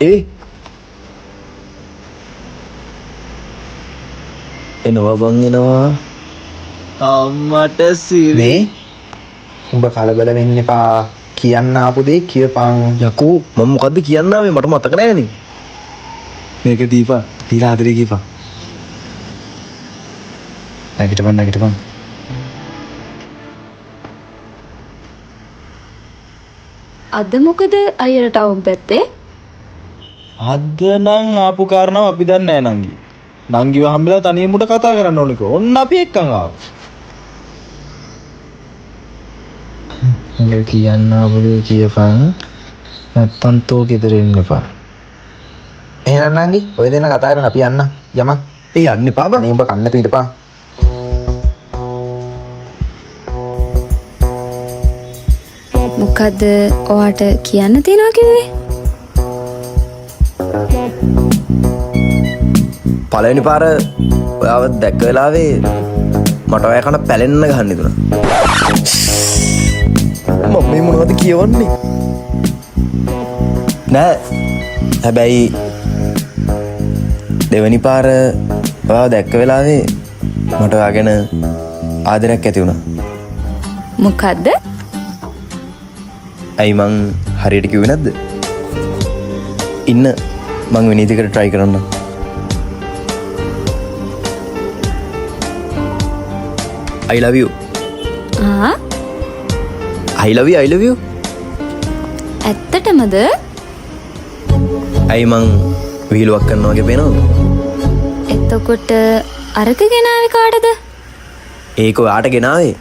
ඒ එනවා බං එනවා. අම්මට සිරි. මේ උඹ කලබල වෙන්න එපා. කියන්න ආපු දේ කියපන්. යකෝ මම මොකද්ද කියන්න ආවේ මට මතක නෑනේ. මේක දීපන්. දීලා ආදරේ කියපන්. නැගිටපන් නැගිටපන්. අද මොකද අයියට ටවුන් පැත්තේ? අද නම් ආපු කාරණාව අපි දන්නේ නෑ නංගි. නංගිව හම්බෙලා තනියම උඩ කතා කරන්න ඕනිකෝ. ඔන්න අපි එක්කන් ආවා. උඹ කියන්න ආපු දේ කියපන්. නැත්තම් තෝ ගෙදර එන්න එපා. එහෙනම් නංගි ඔය දෙන්න කතා කරන් අපි යන්න. යමන්. ඒ යන්න එපා බං. අනේ උඹ කන්න නැතුව හිටපන්. මොකද්ද ඔයාට කියන්න තියෙනවා කිව්වේ? පළවෙනි පාර ඔයාව දැක්ක වෙලාවේ මට ඔයා කන පැලෙන්න ගහන්න හිතුණා. මම මේ මොනවද කියවන්නේ? නෑ හැබැයි දෙවෙනි පාර ඔයාව දැක්ක වෙලාවේ මට ඔයා ගැන ආදරයක් ඇති වුණා. මොකද්ද? ඇයි මං හරියට කිව්වේ නැද්ද? ඉන්න මං විනීතිකට try කරන්න. I love you. ආ I love you, I love you. ඇත්තටමද? ඇයි මං විහිළුවක් කරනවා වගේ පේනවද? එතකොට අරක ගෙනාවේ කාටද? ඒක ඔයාට ගෙනාවේ.